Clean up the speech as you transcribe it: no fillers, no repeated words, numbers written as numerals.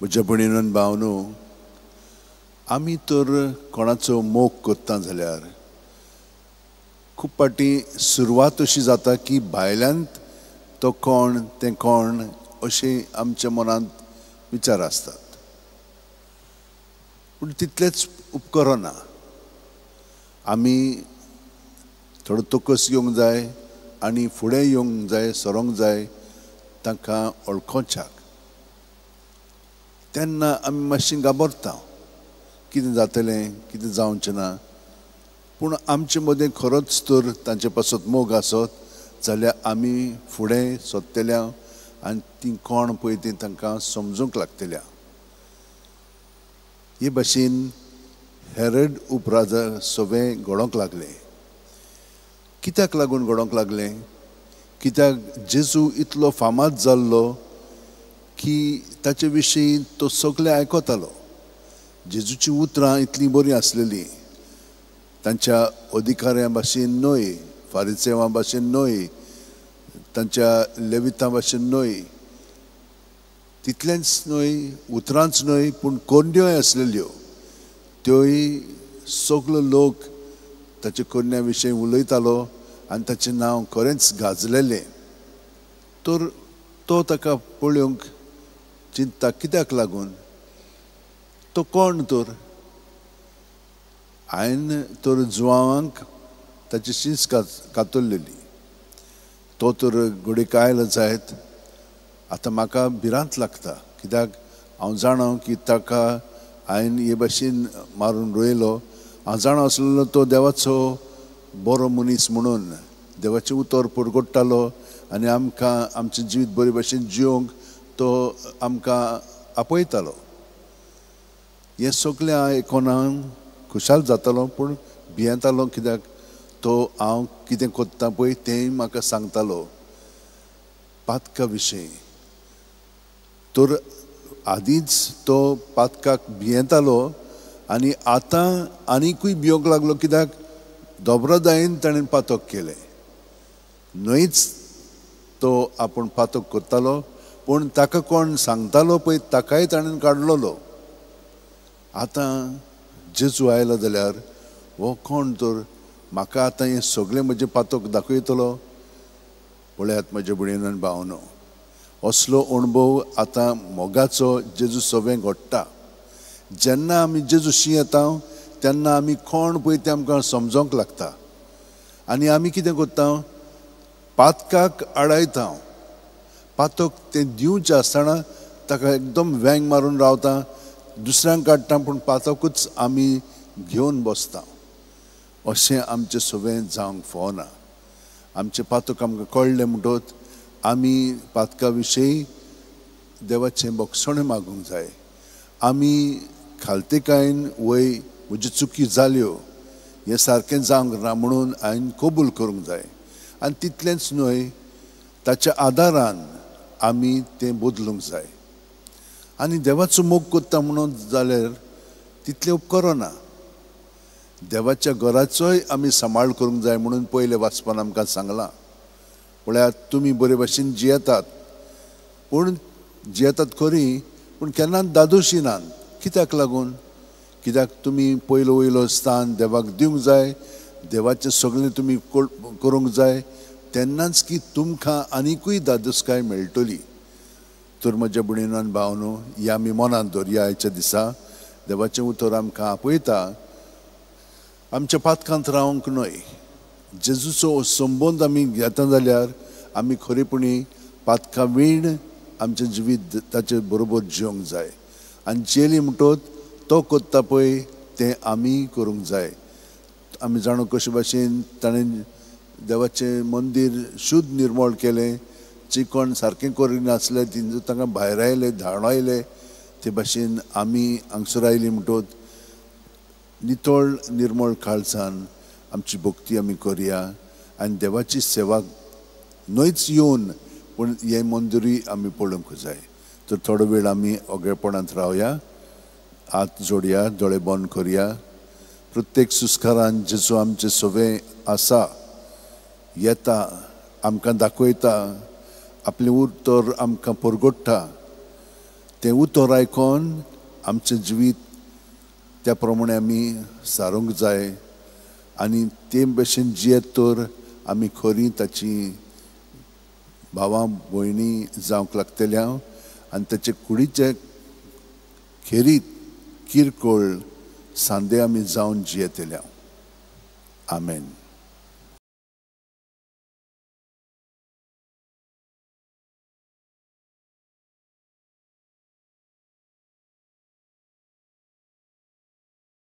म्हज्या भयणीन भावनो, आमी तर कोणाचो मोग करता जाल्यार खूब फावटी सुरवात अशी जाता की भायल्यान तो कोण तें कोण अशें आमच्या मनांत विचार आसतात, पूण तितलेंच उपकरना। आमी थोडो तकस घेवंक जाय आनी फुडें येवंक जाय, सरोंक जाय तांकां वळखोवच्याक। तेन्ना आमी मातशीं घाबरता, कितें जातलें कितें जावचें ना। पूण आमचे मदें खरोच तर तांचे पासत मोग आसत जाल्यार आमी फुडें सोदतल्या आनी तीं कोण पळय तीं तांकां समजूंक लागतल्या। हे भाशेन हेरड उपराजा सगळें घडोवंक लागलें। कित्याक लागून घडोवंक लागलें? कित्याक जेजू इतलो फामाद जाल्लो की ताचे विशीं तो सगळें आयकतालो। जेजूची उतरां इतलीं बरीं आसलेलीं, तांच्या अधिकाऱ्यां भाशेन न्हय, फारिसेवां भाशेन न्हय, तांच्या लेवितां भाशेन न्हय, तितलेंच न्हय उतरांच न्हय पूण कोरण्योय आसलेल्यो, त्योय सगलो लोक ताचे कोरण्या विशीं उलयतालो आनी ताचें नांव खरेंच गाजलेलें। तर तो ताका पळोवंक चिंता कित्याक लागून, तो कोण तर? हांवें तर जुवांक ताची शींच कातरलेली, तो तर घडये आयलो जायत, आतां म्हाका भिरांत लागता कित्याक हांव जाणा की ताका हांवें हे भाशेन मारून रोयलो। हांव जाणा आसलेलो तो देवाचो बरो मनीस म्हणून, देवाचें उतर परगट्टालो आनी आमकां आमचें जिवीत बरे भाशेन जिवंक तो आमकां आपयतालो। हें सगळें हांव आयकून हांव खुशाल जातालो, पूण भियेतालो कित्याक तो हांव कितें करता पळय तेंय म्हाका सांगतालो पातका विशीं। तर आदींच तो पातकाक भियेतालो आनी आतां आनिकूय भियोंक लागलो कित्याक दोबरादायेन ताणें पातक केलें। न्हयच तो आपूण पातक करतालो, पूण ताका कोण सांगतालो पळय ताकाय ताणें काडलेलो। आतां जेजू आयलो जाल्यार हो कोण तर म्हाका आतां हें सगळें म्हजें पातक दाखयतलो? पळयात म्हज्या भयणीन भावनो, असलो अणभव आतां मोगाचो जेजू सगळें घडटा। जेन्ना आमी जेजूशी येता तेन्ना आमी कोण पळय तें आमकां समजोंक लागता आनी आमी कितें करता, पातकाक आडायता। पातक तें दिवचें आसतना ताका एकदम वेंग मारून रावता, दुसऱ्यांक काडटा, पूण पातकूच आमी घेवन बसता। अशें आमचें सगळें जावंक फावना। आमचें पातक आमकां कळ्ळें म्हणटकच आमी पातका विशीं देवाचें बक्षणें मागूंक जाय। आमी खालतेकायेन वय म्हज्यो चुकी जाल्यो हें सारकें जावंक ना म्हणून हांवें कबूल करूंक जाय आनी तितलेंच न्हय ताच्या आदारान आमी तें बदलूंक जाय। आनी देवाचो मोग करता म्हणून जाल्यार तितलें उपकरना, देवाच्या घराचोय आमी सांबाळ करूंक जाय म्हणून पयलें वाचपान आमकां सांगलां। पळयात तुमी बरे भाशेन जियेतात, पूण जियेतात खरी पूण केन्नाच दादोशी नात। कित्याक लागून? कित्याक तुमी पयलो वयलो स्थान देवाक दिवंक जाय, देवाचें सगळें तुमी करूंक जाय, तेन्नाच की तुमकां आनिकूय दादोसकाय मेळटली। तर म्हज्या भयणीन भावनो, ही आमी मनांत दवरया। आयच्या दिसा देवाचें उतर आमकां आपयता आमच्या पातकांत रावंक न्हय। जेजूचो संबंद आमी घेता जाल्यार आमी खरेपणी पातकां वीण आमचें जिवीत ताचे बरोबर जिवंक जाय आनी जेली म्हणटत तो करता पळय तें आमी करूंक जाय। आमी जाणो कशे भाशेन ताणें देवाचें मंदीर शुद्ध निर्मळ केलें, चिकण सारकें करिनासलें तिंजो तांकां भायर आयले, धांवडायले, ते भाशेन आमी हांगसर आयली म्हणटत नितळ निर्मळ काळजान आमची भक्ती आमी करया आनी देवाची सेवा न्हयच येवन पूण हें मंदिरूय आमी पळोवंक जाय। तर थोडो वेळ आमी ओगेपणांत रावया, हात जोडया, दोळे बंद करया। प्रत्येक सुस्कारान जेजू आमचें सगळें आसा, येता, आमकां दाखयता, आपलें उतर आमकां परगट्टा, तें उतर आयकोन आमचें जिवीत त्या प्रमाणे आमी सारूंक जाय आनी ते भशेन जियेत तर आमी खरी ताची भावां भयणी जावंक लागतल्या आनी ताचे कुडीचे खेरीत किरकोळ सांदे आमी जावन जियेतल्या. आमेन.